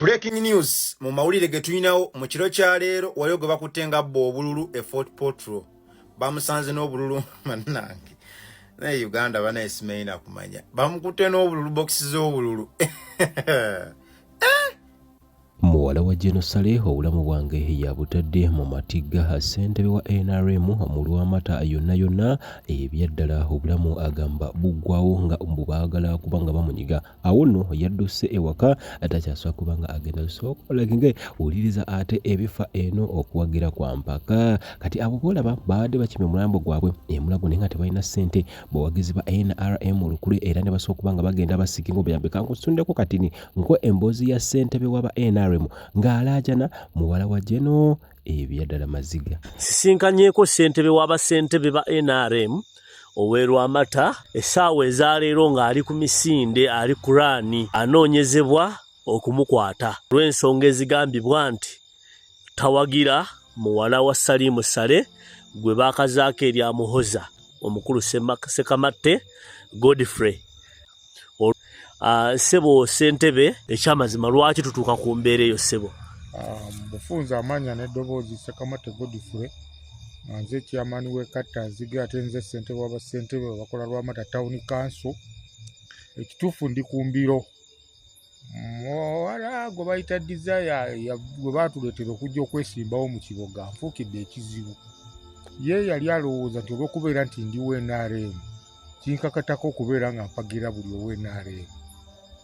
Breaking news mu mawulire ge tulinawo mu kiro kya leero, waliwo gwe bakutte nga abba obululu e Fort Portal. Bamusanze n'obululu. Bannange, naye Uganda banaye simanyi kumanya, bamukutte n'obululu, bokisi z'obululu. Muwala wa General Saleh obulamu bwange yabutadde mu matigga. Ssentebe wa NRM mu Lwamata yonna yonna, ebyaddala obulamu agamba buggwawo nga mbu baagala kuba nga bamunyiga. Awo nno yadduse ewaka, takyasobola kuba nga agenda. Sookolenge wuliriza ate ebifa eno okuwagira kwa mpaka. Kati abo boolaba babadde bakimye omulambo gwabwe emulago, naye nga tebalina ssente, bawagizi ba NRM olukule, era ne basobola okuba nga bagenda basikinga obuyambi. Kankusundeko katini nko emboozi ya ssentebe w'aba NRM ng'alaajana muwala wa General, ebyaddala maziga. Sisinkanyeeko ssentebe w'abassentebe ba NRM ow'erwamata essaawa ezaleero ng'ali ku misinde, ali kuraani, anoonyezebwa okumukwata olw'ensonga ezigambibwa nti tawagira muwala wa Salimu Sale gwe baakazaako erya Muhoza, omukulu Sekamatte Godfrey. Ssebo ssentebe, ekyamazima lwaki tutuuka ku mbeera eyo, ssebo? Bufunza amaanya n'eddoboozi, Sekamatte Godfrey, nga nze chairman w'e Kattanzige, ate nze ssentebe w'abassentebe abakola Lwamata Town Council. Ekituufu ndi ku mbiro. Muwala gwe bayita Desire gwe baatuleetera okujja okwesimbawo mu Kiboga nfuukidde ekizibu. Ye yali alowooza nti olw'okubeera nti ndi wa NRM, kinkakatako okubeera nga mpagira buli owa NRM.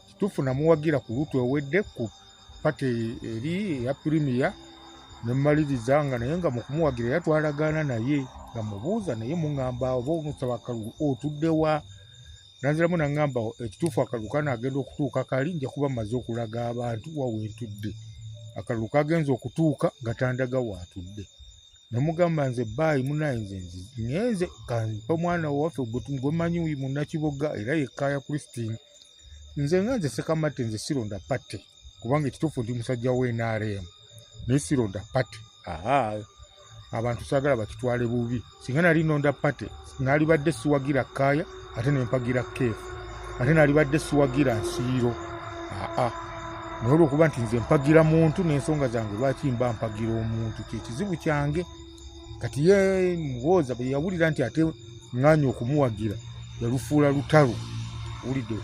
Kituufu namuwagira ku lutu ewedde ku party eri eya Premier ne mmaliriza nga, naye nga mu kumuwagira era twalagaana naye nga mubuuza, naye muŋŋamba oba omusaba akalulu otudde wa? Nanziramu naŋŋamba ekituufu akalulu kanaagenda okutuuka kali nja kuba mmaze okulaga abantu wa wentudde. Akalulu kagenze okutuuka nga tandaga waatudde. Ne mugamba nze baayi munaye, nze ngenze kampe omwana waffe gwe mmanyi munnakiboga era ye Kaaya Christine. Nze nga nze Sekamatte, nze sironda party, kubanga ekituufu ndi musajja wa NRM naye sironda party. Aa, abantu saagala bakitwale bubi. Singa nali nonda party, naalibadde siwagira Kaaya ate nempagira Keefu, ate naalibadde siwagira Nsiiro. Aa, naye olwokuba nti nze mpagira muntu n'ensonga zange, lwaki mba mpagira omuntu kyekizibu kyange. Kati ye muwooza bwe yawulira nti ate ŋŋaanye okumuwagira, yalufuula lutalo. Wulidde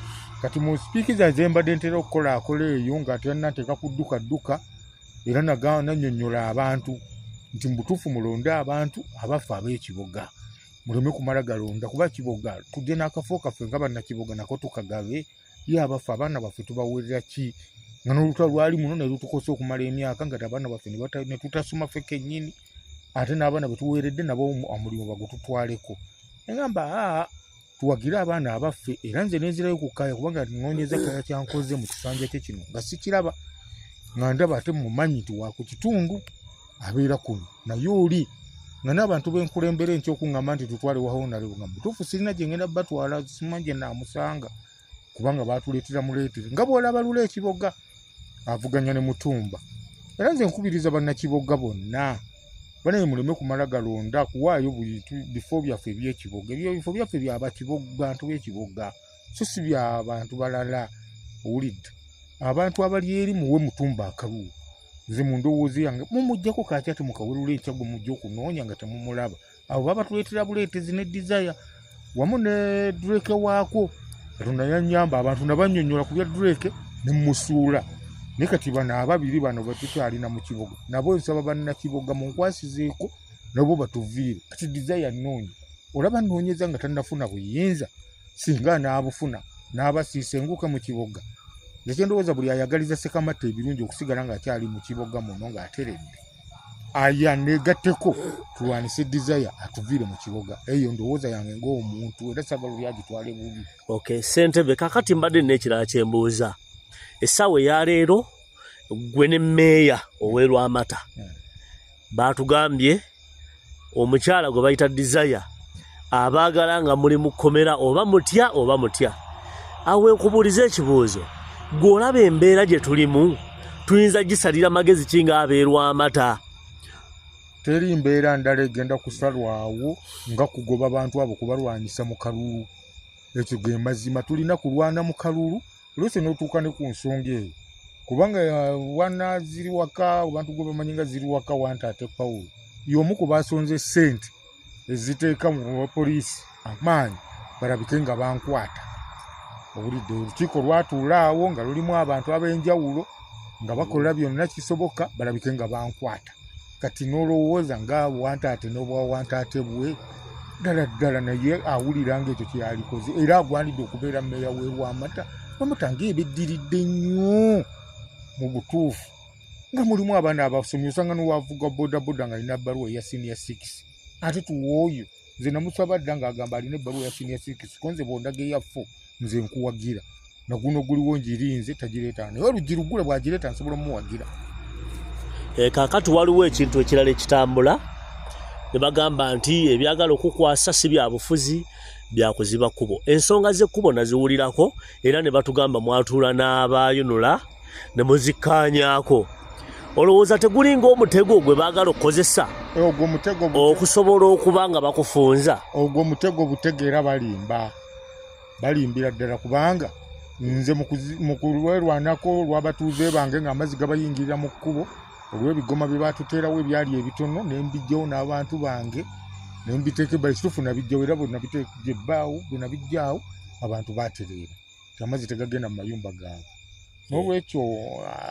kati mu speech zange mbadde ntera okukola akola eyo nga tannanteeka kudduka dduka, era nannyonnyola abantu nti mu butuufu mulonde abantu abaffe ab'ekiboga, muleme kumala galonda kuba Kiboga tujje n'akafo kaffe nga bannakiboga nako tukagabe. Ye abaffe abaana baffe tubaweerera ki nga n'olutalo lwali muno ne lutukosa okumala emyaka nga abaana baffe ne tutasoma ffe kennyini, ate n'abaana be tuweeredde nabo omulimu bagututwaleko. Negamba aa, tuwagire abaana abaffe. Era nze nenzirayo ku Kaaya kubanga noonyeza Kaaya kyankoze mu kisanja kye kino nga sikiraba, nga ndaba ate mumanyi nti wa ku kitundu abeera kuno, naye oli nga n'abantu b'enkulembera enkya okuŋŋamba nti tutwale wahonalewo, nga mutuufu sirina gye ngenda batwala, simanyi gye naamusanga kubanga baatuleetera muleetere nga bw'olaba lula ekiboga avuganya ne Mutumba. Era nze nkubiriza bannakiboga bonna banaye muleme kumala galonda kuwaayo bifo byaffe ebyekiboga. Ebyo bifo byaffe byabantu b'ekiboga, so si byabantu balala. Owulidde, abantu abali eri muwe Mutumba akalulu. Nze mu ndowooza yange mumugjako kaki ate mukawerula enkya gwe mujja okunoonya nga temumulaba. Abo babatuleetera buleetezi ne Desire wamu ne Drake waako. Katonda yanyamba abantu nabanyonyola ku bya Drake ne musuula, naye kati bano ababiri bano betukyalina mu kibuga nabo nsaba bannakiboga munkwasizeeko nabo batuviire. Kati Desire nnoonya, olaba nnoonyeza nga tannafuna buyinza, singa anaabufuna n'abasiisa enguke mu kibuga. Nze kyendowooza, buli ayagaliza Sekamatte ebirungi okusigala ng'akyali mu kibuga muno ng'ateredde, aya negatteko tulwanise Desire atuviire mu kibuga. Eyo ndowooza yange ng'omuntu, era sagala oli agitwale bubi. Okay ssentebe, kakati mbadde nina ekirala kyembuuza. Essaawa eyaleero gwe ne mmeeya ow'erwamata baatugambye omukyala gwe bayita Desire abaagala nga muli mu kkomera, oba mutya oba mutya. Awo nkubuuliza ekibuuzo, gwe olaba embeera gye tulimu tuyinza gisalira magezi ki ng'abeerwamata? Teri mbeera ndala egenda kusalwawo nga kugoba bantu abo, kubalwanyisa mu kalulu. Ekyo ge mazima, tulina kulwana mu kalulu. Oluusi n'otuuka ne ku nsonga eyo. Kubanga wana ziri waka abantu gwe bamanyi nga ziri waka wanta ate Pawulo y'omu ku basonze ssente eziteeka mu bapoliisi amaanyi balabike nga bankwata. Owulidde, olukiiko lwatuula awo nga lulimu abantu ab'enjawulo nga bakola byonna kisoboka balabike nga bankwata. Kati n'olowooza nga wantaate n'obwawantaate bwe ddala ddala, naye awulira ng'ekyo kyeyalikoze era agwanidde okubeera mmeeya w'e Lwamata. Lwamata ng'ebeddiridde nnyo mu butuufu, nga mulimu abaana abasomi, osanga n'owavuga bodaboda ng'alina bbaluwa eya senior 6 ate tuwooyo. Nze namusaba dda ng'agamba alina ebbaluwa ya senior 6, ko nze bw'ondaga eya 4 nze nkuwagira, naguno guliwo ngirinze tagireeta, naye oluggi luggule bw'agireeta nsobola omuwagira. Kaakati waliwo ekintu ekirala ekitambula ne bagamba nti ebyagala okukwasa si bya bufuzi, bya kuziba kkubo. Ensonga z'ekkubo naziwulirako era ne batugamba mwatuula n'abaayunula ne muzikkaanyaako. Olowooza tegulinga omutego gwe baagala okukozesa ogwo mutego okusobola okuba nga bakufunza? Ogwo mutego butego, era balimba, balimbira ddala, kubanga nze mu kulwerwanako olw'abatuuze bange ng'amazzi gabayingirira mu kkubo olw'ebigoma bye baatuteerawo ebyali ebitono, ne mbijjawo n'abantu bange ne mbiteeka ebbali. Kituufu nabijjawo, era bwe nabiteeka ebbaawo, bwe nabijjaawo abantu baatereera nti amazzi tegagenda mu mayumba gaabwe. N'olwekyo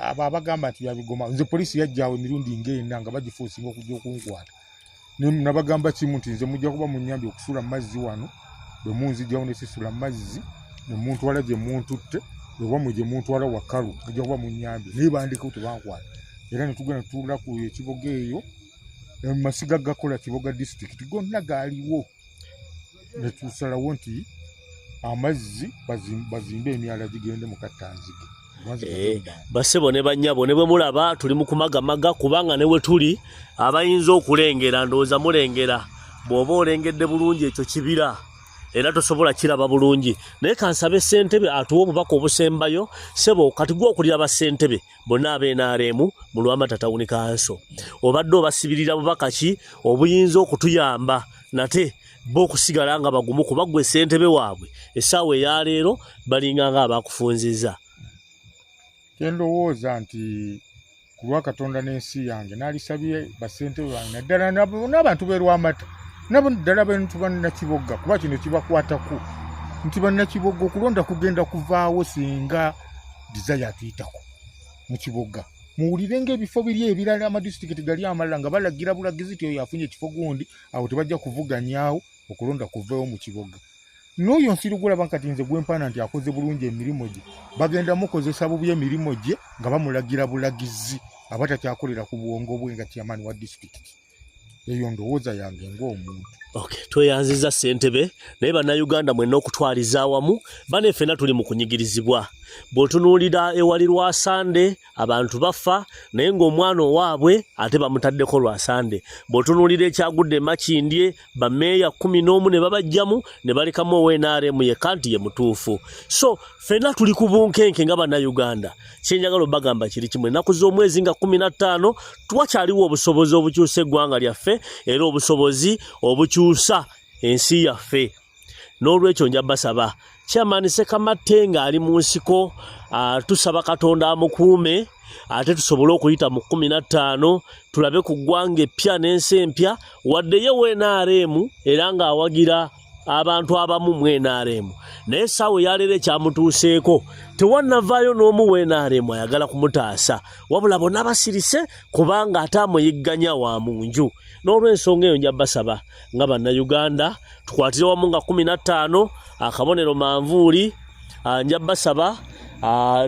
abo abagamba nti byabigoma, nze poliisi yajjaawo emirundi ng'ena nga bagifuusinga okujja okunkwata. Nabagamba kimu nti nze mujja kuba munnyambye okusula mu mazzi wano, bwe munzijjawo ne sisula mu mazzi ne muntwala gye muntutte ewammwe gye muntwala wakalu, mujja kuba munnyambye, naye bandekawo tebankwata. Era ne tugenda tutuula ku ekiboga eyo, amasiga gakola Kiboga disitulikiti gonna gaaliwo, ne tusalawo nti amazzi bazimbe emyala gigende mu Kattanzige. Basebo ne bannyabo, ne bwe mulaba tuli mu kumagamaga, kubanga ne we tuli abayinza okulengera, ndowooza mulengera, bw'oba olengedde bulungi ekyo kibira era tosobola kiraba bulungi. Naye kansabe ssentebe atuwe obubaka obusembayo. Ssebo, kati gwe okulira bassentebe bonna ab'NRM mu Lwamata Tawuni Kanso, obadde obasibirira bubaka ki obuyinza okutuyamba nate bo okusigala nga bagumu, kuba ggwe ssentebe waabwe essaawa eyaleero balinga nga abakufunziza? Kyendowooza nti ku lwa Katonda n'ensi yange naalisabye bassentebe bange, naddala n'abantu b'e Lwamata, nabo ddala bantu bannakiboga, kuba kino kibakwatako nti bannakiboga okulonda kugenda kuvaawo singa Desire atuyitako mu Kiboga. Muwulire ng'ebifo biri ebirala, amadisitulikiti gali amalala nga balagira bulagizi ti oyo afunye ekifo gundi, awo tebajja kuvuganyaawo, okulonda kuveewo mu Kiboga. N'oyo nsirugulaba kati nze gwempaana nti akoze bulungi emirimu gye, bagenda mukozesa bubi emirimu gye nga bamulagira bulagizi, aba takyakolera ku bwongo bwe nga chairman wa disitulikiti. Eyo ndowooza yange ng'omuntu. Okay, tweyanziza ssentebe, naye bannayuganda mwenna okutwaliza awamu bane ffenna tuli mu kunyigirizibwa. Bw'otunuulira ewali Lwasande abantu bafa, naye ng'omwana owaabwe ate bamutaddeko Lwasande. Bw'otunuulira ekyagudde e Makindye, bameeya 11 ne babajjamu ne balekamu owa NRM yekka nti ye mutuufu. So ffenna tuli ku bunkenke nga bannayuganda. Kyenjagala obagamba kiri kimu, ennaku z'omwezi nga 15 twakyaliwo obusobozi obukyusa eggwanga lyaffe era obusobozi obukyusa ensi yaffe. N'olwekyo nja basaba Chairman Ssekamatte ng'ali mu nsiko, tusaba Katonda amukuume ate tusobole okuyita mu 15 tulabe ku ggwanga eppya n'ensi empya, wadde ye WNRM era ng'awagira abantu abamu mu NRM, naye essaawa eyaleero ekyamutuuseeko tewannavaayo n'omu WNRM ayagala kumutaasa, wabula bonna basirise kubanga ate amuyigganya wa mu nju. N'olw'ensonga eyo nja basaba nga bannayuganda tukwatire wamu nga 15 akabonero manvuuli. Nja basaba,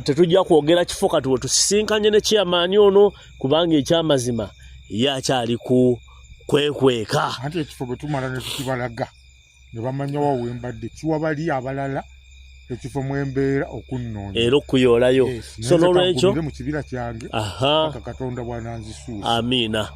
tetujja kwogera kifo kati we tusisinkanye ne chairman ono, kubanga ekyamazima ye akyali ku kwekweka. Anti ekifo bwe tumala ne tukibalaga ne bamanya wa wembadde, kiwa bali abalala ekifo mwembeera okunnoonya era okuyoolayo. So n'olwekyo mu kibira kyange paka Katonda bw'ananzisuusa. Amiina.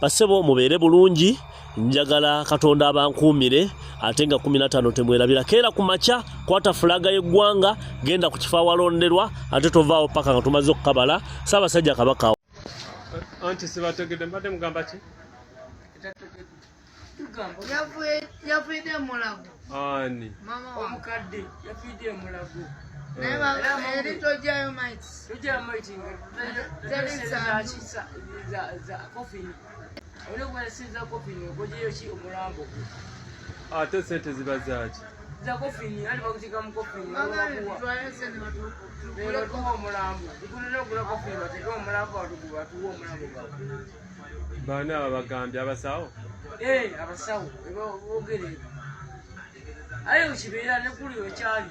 Basebo mubeere bulungi, njagala Katonda abankuumire, ate nga 15 temwerabira, keera ku makya, kwata fulaga y'eggwanga, genda ku kifo awalonderwa, ate tovaawo paka nga tumaze okukabala Ssaabasajja Kabaka. Anti sibategedde, mbadde mugamba ki? Yafiidde Mulago. Ani? Mama omukadde yafiidde Mulago. Naye eri tojjayo maiti. Tojjayo maiti nga za kofini. Olina okuba sente za kofini ogojeyo ki omulambo gwo. Ate sente ziba zaaki? Za kofini anti bakuteeka mu kofini. Batuwa omulambo. Tukulina okugula kofini bateeke omulambo batuwe omulambo gwabwe. Baani abo abagambye abasawo? Eh, abasawo boogera ebyo. Aye wekibeera ne kuli wekyali.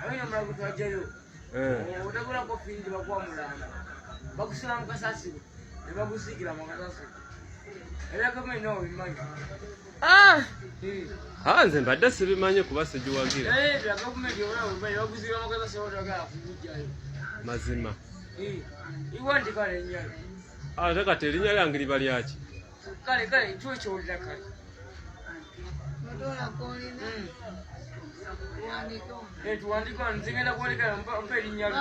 Aye omulago twajjayo. Eh. Otagula kofini tebakuwa mulambo. Bakusula mu kasasiro ne bagusiikira mu kasasiro. Ebya gavumenti nawe obimanyi. Ah! Eh. Ah, nze mbadde sibimanyi kuba sigiwagira. Naye ebya gavumenti obulamu obimanyi bagusiikira mu kasasiro batagala kuguggyayo. Mazima. Eh. Iwandika erinnya lyo. Ate kati erinnya lyange liba lyaki? Kale kale kiwe kyowulira kale. Tuwandike wano nze ngenda kuwandika mpa erinnya lyo.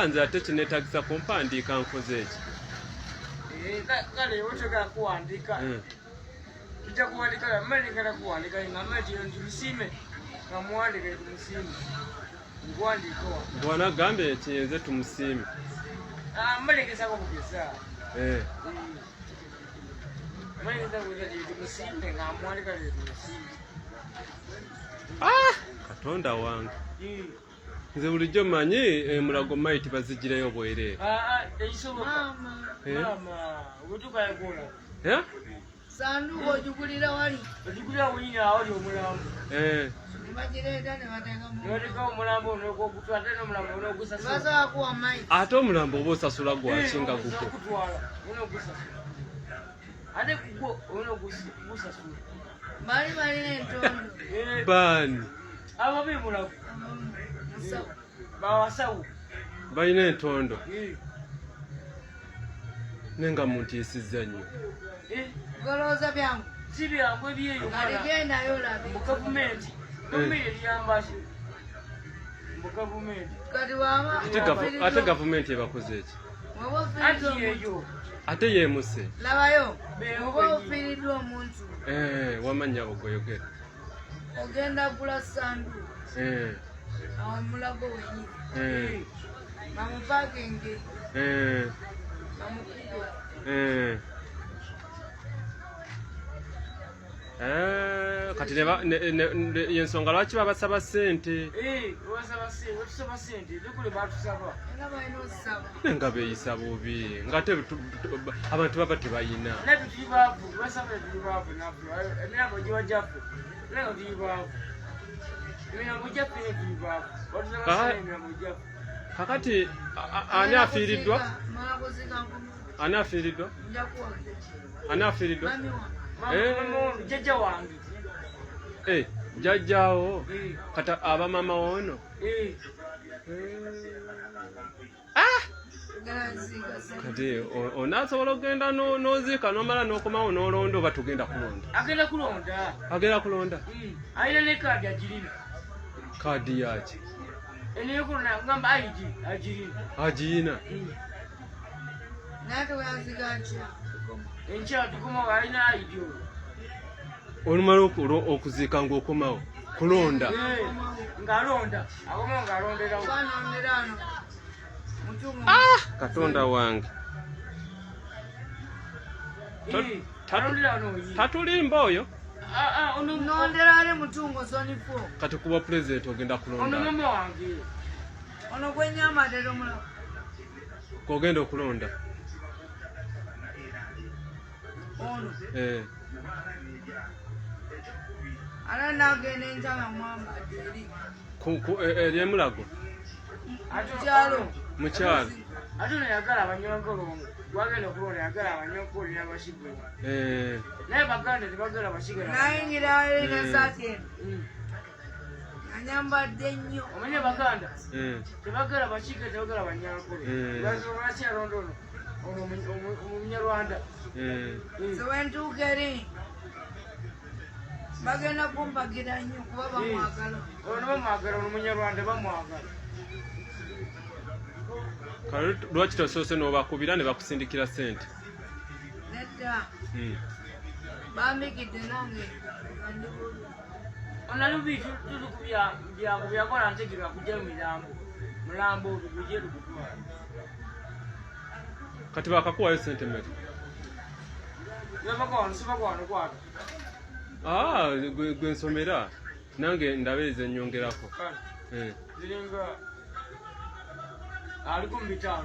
Nze ate kinetagisa kumpandiika nkoze eki? Kale otogala kuwandika. Tujja kuwandika mmere ngenda kuwandika nga mmere tumusiime nga muwandike tumusiime. Nkuwandiika wano. Bwana gambye nti nze tumusiime. Mmere ngezaako kugeza. Mmere ngezaako kugeza tumusiime nga muwandika tumusiime. Katonda wange. Nze bulijjo mmanyi Mulago maiti bazigirayo bwereere. Tekisoboka. Maama, otuukayo gwola. Sanduuku ogigulira wali. Ogigulira wenyini awali omulambo. Bagireeta ne bateekamu. Ne bateekawo omulambo n'ogutwala ate n'omulambo n'ogusasula. Basobola kuwa maiti. Ate omulambo oba osasula gwaki nga gugwo? Okutwala olina ogusasula. Ate gugwo olina ogusasula. Bali balina entondo. Baani? Abo b'e Mulago. Bawasawo. Balina entondo. Naye nga muntiisizza nnyo. Golowooza byangu. Si byangu ebyeyo. Kati gendayo olabe. Mu gavumenti. Gavumenti eriyamba ki? Mu gavumenti. Kati waba Ate gavumenti ebakoze eki? Waba ofiiriddwa omuntu. Ate yeemuse. Labayo. Oba ofiiriddwa omuntu. Wamanya abo goyogera. Ogenda kugula sanduuku. Awo Mulago wenyini. Bamupakinge. Bamukube. Kati yensonga lwaki babasaba ssente? Batusaba ssente, tekule batusaba. Era balina osaba. Nga beeyisa bubi, ng'ate abantu baba tebayina. Naffe tuli baavu, basaba tuli baavu naffe. Emirambo giba gyaffe, era nga tuli baavu. Emirambo gyaffe ne tuli baavu. Batusaba ssente emirambo gyaffe. Kakati ani afiiriddwa? Ani afiiriddwa? Ani afiiriddwa? Jjajja wange. Jjajjaawo? Kati aba maama wono? Kati onaasobola okugenda n'oziika n'omala n'okomawo n'olonda oba tugenda kulonda? Agenda kulonda. Agenda kulonda? Alina ne kaadi agirina. Kaadi yaki? Eneyokulonda ngamba ID agirina. Agiyina? Naye teweyaziga nkya. Enkya tukomawo alina ID oyo. Olumala okuziika ng'okomawo kulonda. Ng'alonda. Akomawo ng'alonderawo. Katonda wange. Tatulimba oyo? Nondera ali mutungo zone 4. Kati kuba president ogenda kulonda. Ono mama wange. Ono gwenyama tero mulaba. Kogenda okulonda. Ono. Ala nagenda enjala mwamba eri. Ku eri Mulago. Mukyalo. Mukyalo. Ate ono yagala abanyankole ono. Gwagenda okulonda yagala abanyankole n'abakiga. Naye baganda tebagala bakiga. Nayingira eri n'essaati eno. Anyambadde nnyo. Omanyi abaganda? Tebagala bakiga, tebagala banyankole. Lwaki alonda ono? Ono omunyarwanda. Nze bwe ntuuka eri bagenda kumpagira nnyo kuba bamwagala. Ono bamwagala, ono munyarwanda bamwagala. Kale lwaki tosoose n'obakubira ne bakusindikira ssente? Nedda. Bambikidde nange nga ndi bubi. Onalubi tuli ku byakola ntegerwa kujjayo mirambo mulambo guje lugutwala. Kati bakakuwayo sente mmeka? Ah, gwe nsomera nange ndabe ezenyongerako. Eh. Ziringa aliko mu 500.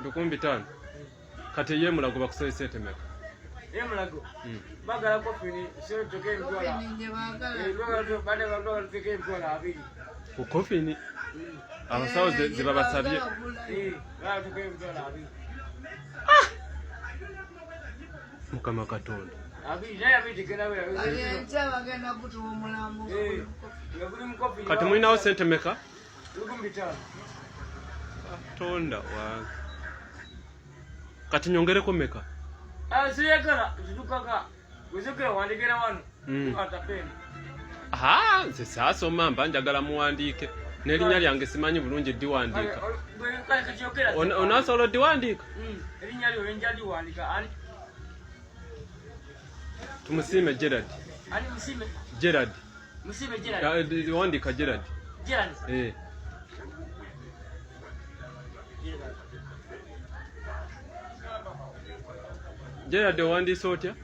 5,000. Kati ye Mulago bakusaba sente meka? Ye Mulago. Bagala kofini sente teke emitwalo. Bagala teke emitwalo 20. Ku kofini? Abasawo ze babasabye. Bagala teke emitwalo 20. Ah! Mukama Katonda. Kati mulinawo sente meka? Katonda wange. Kati nyongereko meka? Aha, nze saasoma mba njagala muwandiike n'erinnya lyange simanyi bulungi ddiwandiika. Onaasobola oddiwandiika? Tumusiime Gerard. Gerard. Wandiika Gerard. Eh. Gerard owandiise otya?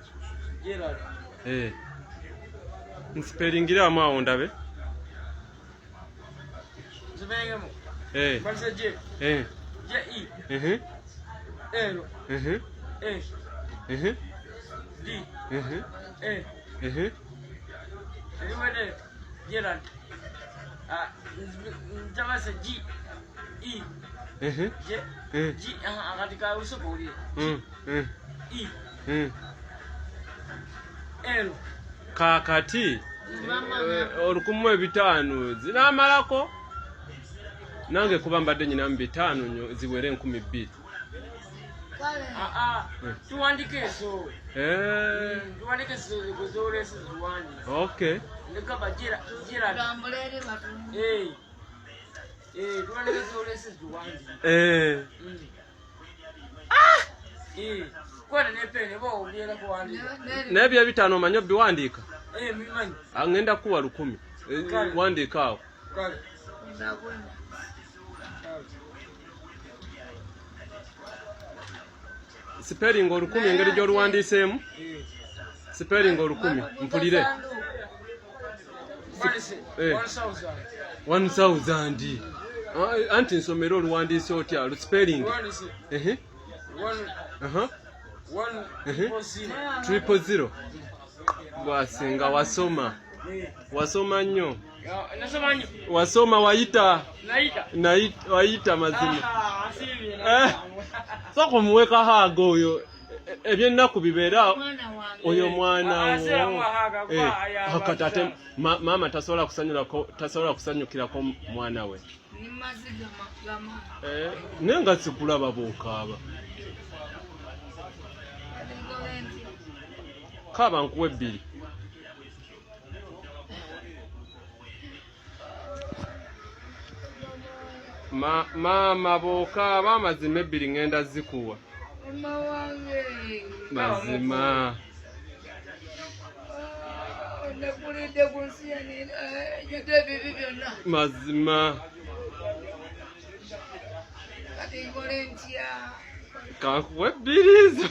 Gerard. Eh. Nsiperingiramu awo ndabe. Nsiperingemu. Eh. Mbalise J. Eh. J E. Mhm. L. Mhm. A. Mhm. D. Mhm. A. Mhm. Eriwede Gerard. Ah, ntabase G E. Mhm. J G akati ka usoko uli. E. L. Kakati 1,500 zinamalako nange kuba mbadde nyina mu 500 ziwere 2,000. Tuwandike eso. Tuwandike eso gozolese tuwandike. Okay. Ndikaba Gerard. Tuwandike zolese tuwandike. Ah! Kwata ne peni bo obyera kuwandiika. Naye ebyo 5 omanyi obiwandiika? Mbimanyi. Ngenda kuwa 1,000. Wandiika awo. Kale. Sipelinga 1,000 engeri gy'oluwandiiseemu. Sipelinga 1,000 mpulire. 1,000. Anti nsomera oluwandiise otya? Lusipelinga. 000. Bwasinga wasoma. Wasoma nnyo. Wasoma wayita. Wayita mazima. Sooka omuweka haaga oyo. Ebyennaku bibeera oyo mwana wo. Kati ate maama tasobola kusanyukirako mwana we. Naye nga sikulaba bw'okaaba. Kaaba nkuwe 2. Maama bw'okaaba amazima 2 ngenda zikuwa. Mazima. Mazima. Kankuwe 2 ezo.